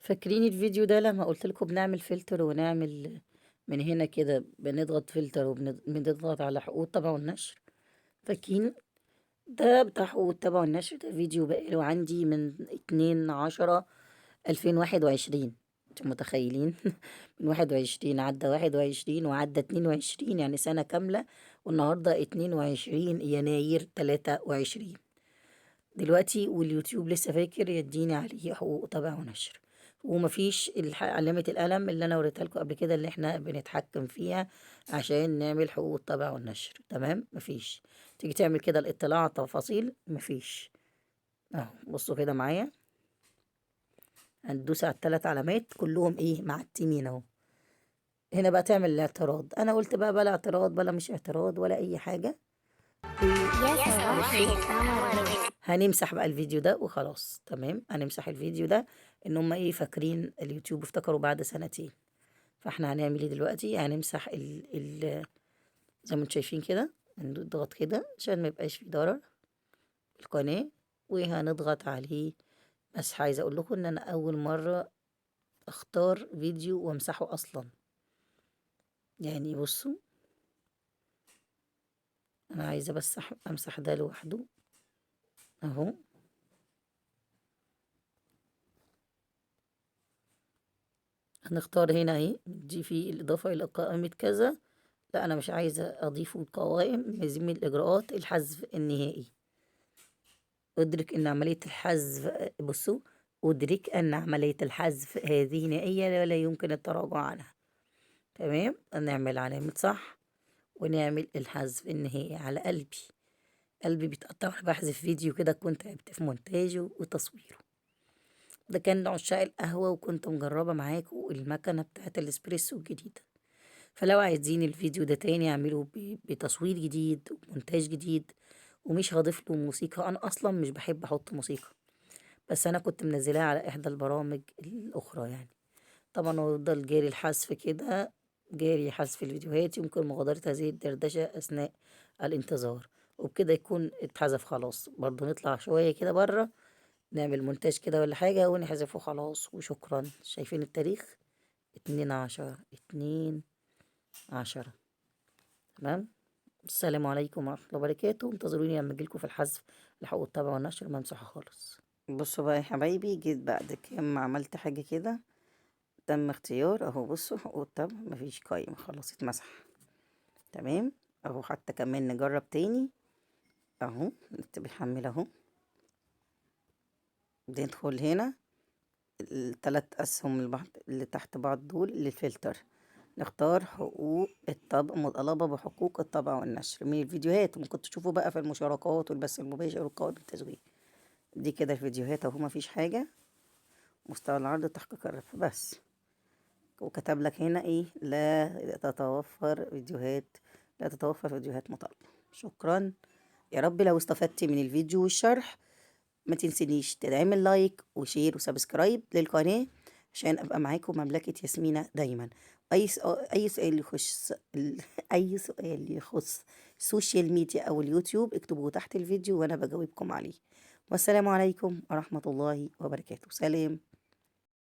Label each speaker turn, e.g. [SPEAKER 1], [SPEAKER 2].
[SPEAKER 1] فاكرين الفيديو ده لما قلت لكم بنعمل فلتر ونعمل من هنا كده، بنضغط فلتر وبنضغط على حقوق الطبع والنشر؟ فاكرين ده بتاع حقوق الطبع والنشر؟ ده فيديو بقاله عندي من 2/10/2021، انتوا متخيلين؟ من 21 عدى 21 وعدى 22، يعني سنة كاملة، والنهاردة 22 يناير 23 دلوقتي، واليوتيوب لسه فاكر يديني عليه حقوق طبع ونشر، ومفيش علامة القلم اللي أنا وريتها لكم قبل كده اللي احنا بنتحكم فيها عشان نعمل حقوق الطبع والنشر. تمام؟ مفيش. تيجي تعمل كده الاطلاع على التفاصيل، مفيش. اهو بصوا كده معايا، هندوس على التلات علامات كلهم ايه معتمين اهو. هنا بقى تعمل الاعتراض. انا قلت بقى بلا اعتراض بلا مش اعتراض ولا اي حاجة.
[SPEAKER 2] يا صباح القمر.
[SPEAKER 1] هنمسح بقى الفيديو ده وخلاص. تمام، هنمسح الفيديو ده، ان هم ايه فاكرين اليوتيوب افتكروا بعد سنتين. فاحنا هنعمل ايه دلوقتي؟ هنمسح ال زي ما انتم شايفين كده، هنضغط كده عشان ما يبقاش في ضرر القناة، وهنضغط عليه مسح. عايزة اقول لكم ان انا اول مرة اختار فيديو وامسحه اصلا، يعني بصوا انا عايزة بس امسح ده لوحده اهو. هنختار هنا اهي دي في الاضافة الى قائمة كذا، لا انا مش عايزة اضيفه القوائم، مزيد من الاجراءات الحذف النهائي. ادرك ان عملية الحذف، بصوا ادرك ان عملية الحذف هذه نهائية ولا يمكن التراجع عنها. تمام، نعمل علامة صح ونعمل الحذف النهائي. على قلبي، قلبي بيتقطع وانا بحذف فيديو كده كنت تعبت في مونتاجه وتصويره. ده كان عشاق القهوة، وكنت مجربة معاكم المكنة بتاعت الاسبريسو الجديدة. فلو عايزين الفيديو ده تاني اعمله بتصوير جديد ومونتاج جديد، ومش هضيف له موسيقى، انا اصلا مش بحب احط موسيقى، بس انا كنت منزلاها على احدى البرامج الاخرى. طبعا هو يفضل جاري الحذف كده، جاري حذف الفيديوهات، يمكن مغادرة هذه الدردشة اثناء الانتظار، وبكده يكون اتحذف خلاص. برضو نطلع شوية كده بره نعمل مونتاج كده ولا حاجة ونحذفه خلاص، وشكرا. شايفين التاريخ؟ 2/10، 2/10. تمام، السلام عليكم ورحمة الله وبركاته. انتظروني لما اجيلكم في الحذف لحقوق الطبع والنشر ممسوحة خالص. بصوا بقى يا حبايبي، جيت بعد كام عملت حاجة كده، تم اختيار اهو. بصوا حقوق الطبع مفيش قايمة خلاص، اتمسح. تمام اهو، حتى كمان نجرب تاني اهو، النت بيحمل اهو. ندخل هنا التلات اسهم اللي تحت بعض دول للفلتر، نختار حقوق الطبع، مطالبة بحقوق الطبع والنشر من الفيديوهات. ممكن تشوفوا بقى في المشاركات والبث المباشر والقوائم التسويق دي كده. الفيديوهات اهو مفيش حاجة، مستوى العرض تحقيق الربح بس. وكتب لك هنا ايه؟ لا تتوفر فيديوهات، لا تتوفر فيديوهات مطالبة. شكرا يا رب. لو استفدت من الفيديو والشرح ما تنسينيش تدعم like و share و subscribe للقناة عشان ابقى معاكم مملكة ياسمينة دايما. اي سؤال يخص اي سؤال يخص ال social media او اليوتيوب اكتبوه تحت الفيديو وانا بجاوبكم عليه. والسلام عليكم ورحمة الله وبركاته. سلام.